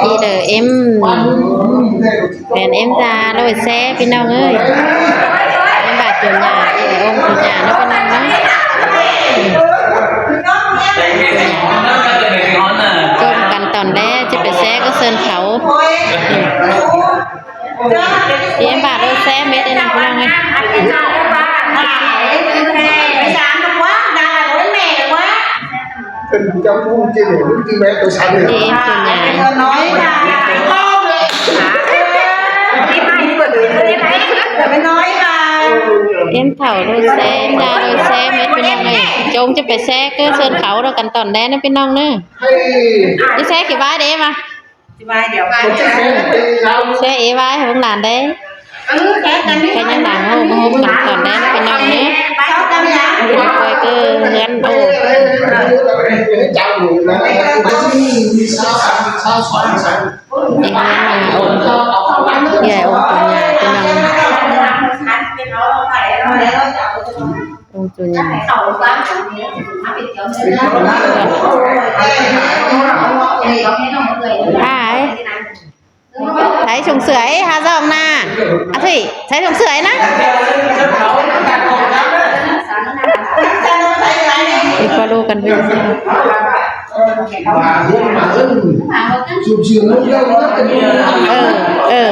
ອີເດີເອັມ ແຟນເອັມຈາໂລຍແຊພີ່ນ້ອງເອີຍ. ແມ່ນບາດຈຸນຍາ ອີເດີອົງຈຸນຍາເນາະພີ່ນ້ອງເນາະ. ຈົມກັນຕອນແລ ຈະໄປແຊກໍເຊີນເຂົາ. ເອັມບາດໂລຍແຊເມັດເດ້ນະພີ່ນ້ອງເອີຍ. ເປັນຜູ້ຈຳຜູ້ຈິງ ທີ່ແມ່ຕົວສັນເລີຍ ເອັມ ຕົວໃຫຍ່ ເອັມເຖົ້າໂລຍແຊ ເອັມຍ່າໂລຍແຊເມັດ ພີ່ນ້ອງເອີຍ. ຈົງຈະໄປແຊເກີເຊີນເຂົາ ດອກກັນຕອນແລນະພີ່ນ້ອງເນີ. ຈະແຊກີ້ວາຍເດ້ມາ ແຊເອວາຍໃຫ້ເບິ່ງຫຼານເດ້. ເອີ ແຊກັນນີ້ ແຊຍັງດັງໂອ້ ມາໂຮມກັນຕອນແລນະພີ່ນ້ອງເນີ. ເອີ ເຮືອນໂອ້ ເຮືອນໂອ້ ເອື້ອຍໂອ້ ຕົວໃຫຍ່ພີ່ນ້ອງ ໂອ້ ຕົວໃຫຍ່. ຫາຍ ໃສ່ຖົງເສື້ອ ຫາຈອກໜ້າ ອາທິ ໃສ່ຖົງເສື້ອນະ. ອີກວ່າໂລກັນເປັນ ເອີ ເອີ.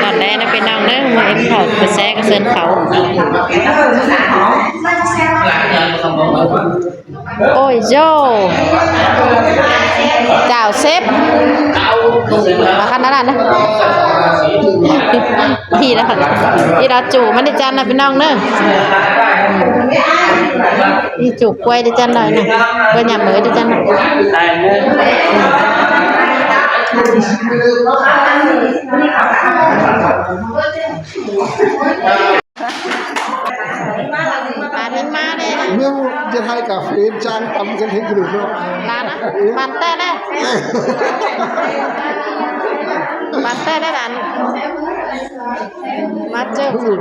ຕອນແລກນະ ພີ່ນ້ອງເດີ ເອັມເຂົ້າໄປແຊກະເຊີນເຂົາ. ໂອ້ຍໂຢ ຈາວເຊັບ ມາຄັນນັ້ນນະ. ທີ່ລະ ທີ່ລະຈູມັນໄດ້ຈັນນະ ພີ່ນ້ອງເດີ. ນີ້ຈູກກ້ວຍໄດ້ຈັນໜ້ອຍນະ ກ້ວຍຍາມມື້ໄດ້ຈັນໜ້ອຍ. ປານເຫັນມາເດ້ ເມືອງຈະໄທກາເຟນຈ້າງຕຳກັນເຫັນຢູ່ເນາະ. ຫຼານນະ ປານແຕ້ເດ້ ປານແຕ້ເດ້ຫຼານ. ມາເຈີ ຫາເດີ ອືມ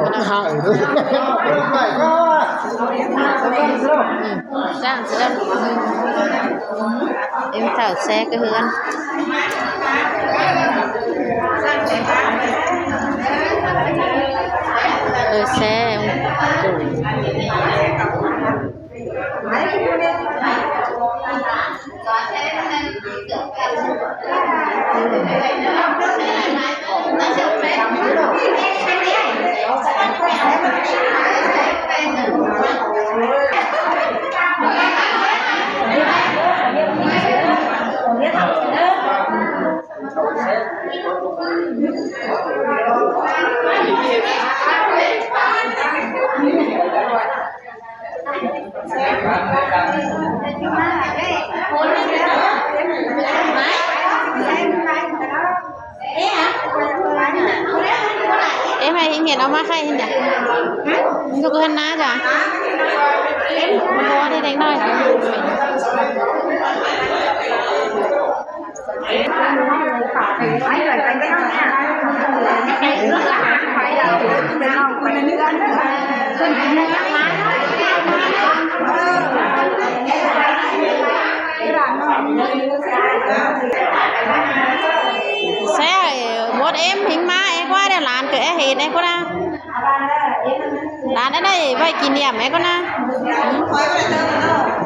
ຈ້າງຊິໄດ້ ເອັມເຂົ້າແຊກະເຮືອນ ເອີ ແຊ. ເອ ໃຫ້ເຫັນ ເອົາມາໃຫ້ເຫັນ. ຫືມ ມັນກໍຄືຫັ້ນນາຈ້ະ ມັນບໍ່ໄດ້ເດັກນ້ອຍ. ແຊ ໝົດເອັມ ຫິງມາແອກວ່າແລ້ວ ຫຼານກໍແອເຮັດແອກວ່າ ຫຼານອັນໃດໄວ້ກິນຢ້ຽມແອກວ່ານະ.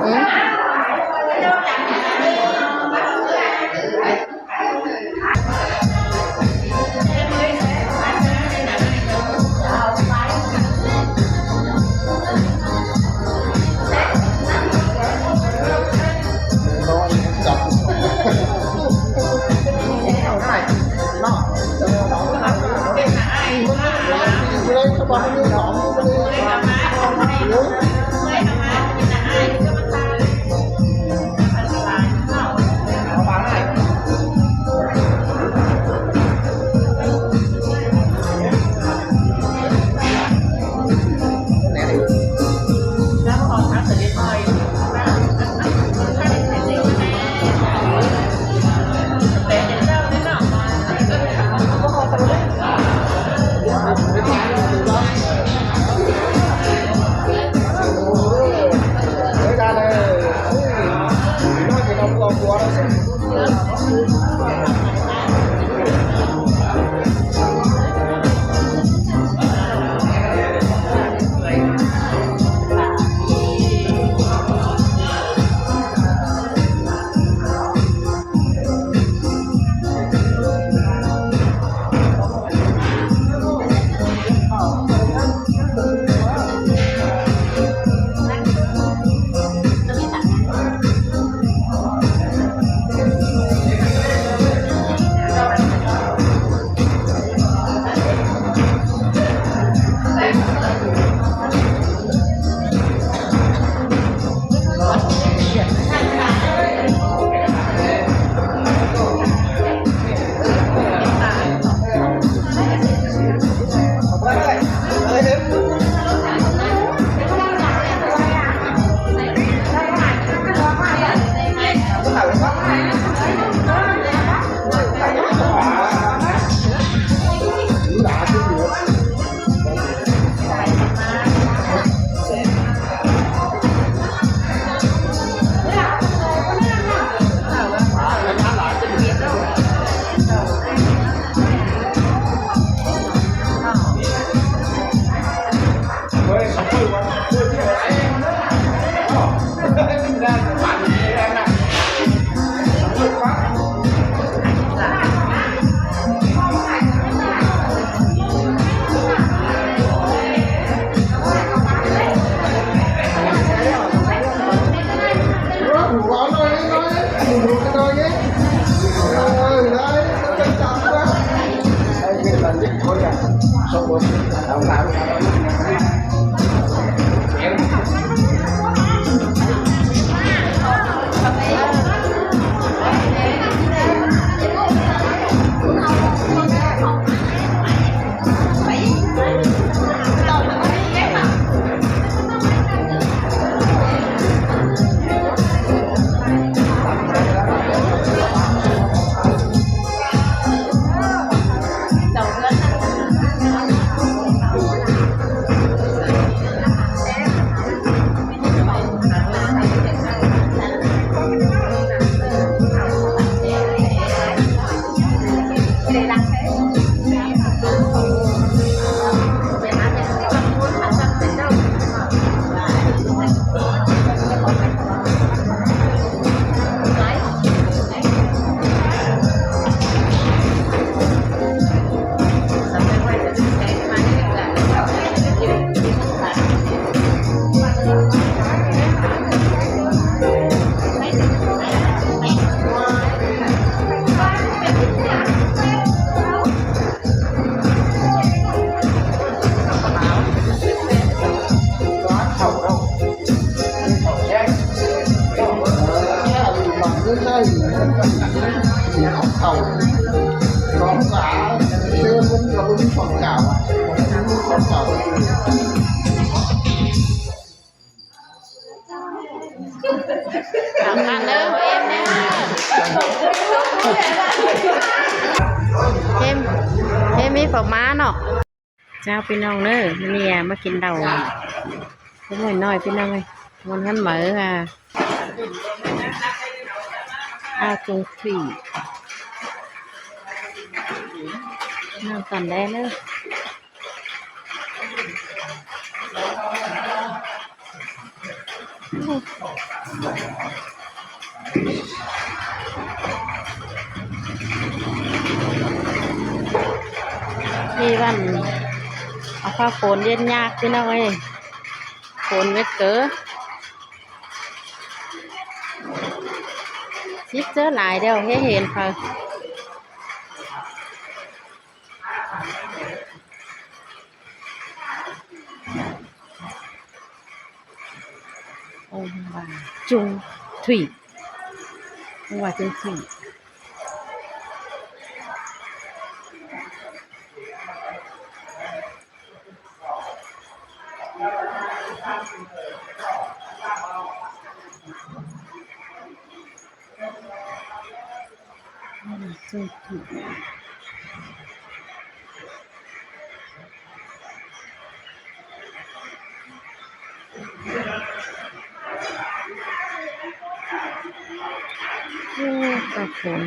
ອືມ. ສຳຄັນເດີ ເອັມເດີ ເອັມ ເອັມມີປາໝາເນາະ. ເຈົ້າ ພີ່ນ້ອງເດີ ມື້ນີ້ມາກິນເຫຼົ້າ ເດັກນ້ອຍໆ ພີ່ນ້ອງເອີຍ ມ່ວນກັນເໝີ ອ່າ ອາ ຈຸງທຣີ ນັ່ງກັນແດ່ເດີ. ມີວັນເອົາຜ້າໂພນເຢັນຍາກ ພີ່ນ້ອງເອີຍ ໂພນເວັດເກີ ຊິບເຈີຫຼາຍດຽວ ເຫັນເຫັນເຂົາ. ອົງວາຈຸງທຣີ ອົງວາຈຸງທຣີ. ໂອ້ ຕາໂຂນ.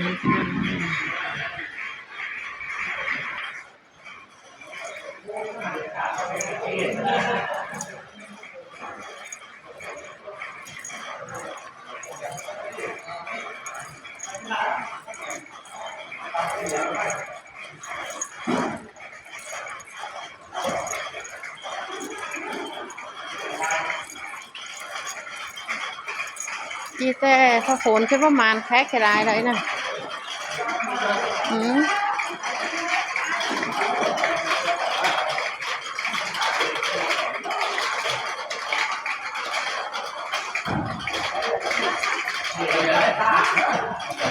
ມີແຕ່ຜ້າໂພນ ຄືວ່າໝານແຄກຫຼາຍໃດນະ. ອືມ ເ